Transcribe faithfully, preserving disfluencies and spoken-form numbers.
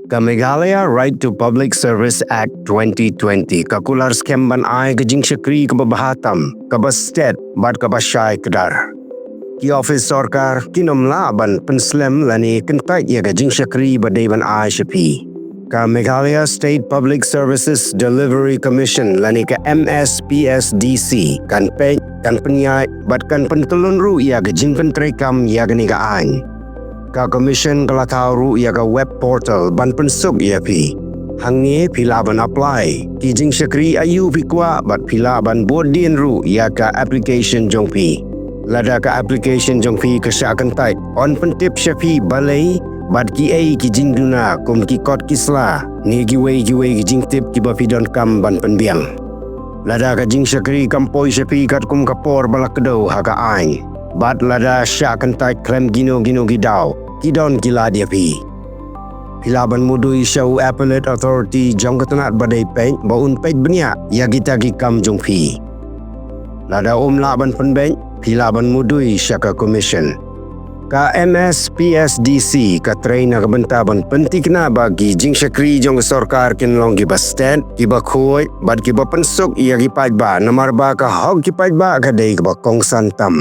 Ka Meghalaya Right to Public Service Act twenty twenty ka kular skhem ban ai ka jingshakri kaba bha tam, kaba stet bad kaba shai kdar. Ki office sorkar kin ym lah ban pynslem lane kyntait ïa ka jingshakri ba dei ban ai sha phi. Ka Meghalaya State Public Services Delivery Commission lane ka M S P S D C kan peit, kan pynïaid bad kan pyntyllun ruh ïa ka jingpyntreikam ïa kane ka aiñ. Ka Commission ka la thaw ruh ïa ka web portal ban pynsuk ïa phi. Hangne phi lah ban apply ki jingshakri aïu phi kwah bad phi lah ban bud dien ruh ïa ka application jong phi. Lada ka application jong phi ka shah kyntait, yn pyntip sha phi balei bad kiei ki jingduna kum ki kot ki sla ne kiwei kiwei ki jingtip kiba phi donkam ban pynbiang. Lada ka jingshakri kam poi sha phi katkum ka por ba la kdew ha ka aiñ, bad lada shah kyntait khlem kino kino ki daw, ki don ki lad ïa phi. Phi lah ban mudui sha u Appellate Authority jong ka tnat ba dei peit ba un peit bniah ïa kita ki kam jong phi. Lada um lah ban pynbeit, phi lah ban mudui sha ka Commission. Ka M S P S D C ka trei na ka bynta ban pynthikna ba ki jingshakri jong ka sorkar kin long kiba stet, kiba khuid bad kiba pynsuk ïa ki paidbah, namar ba ka hok ki paidbah ka dei kaba kongsan tam.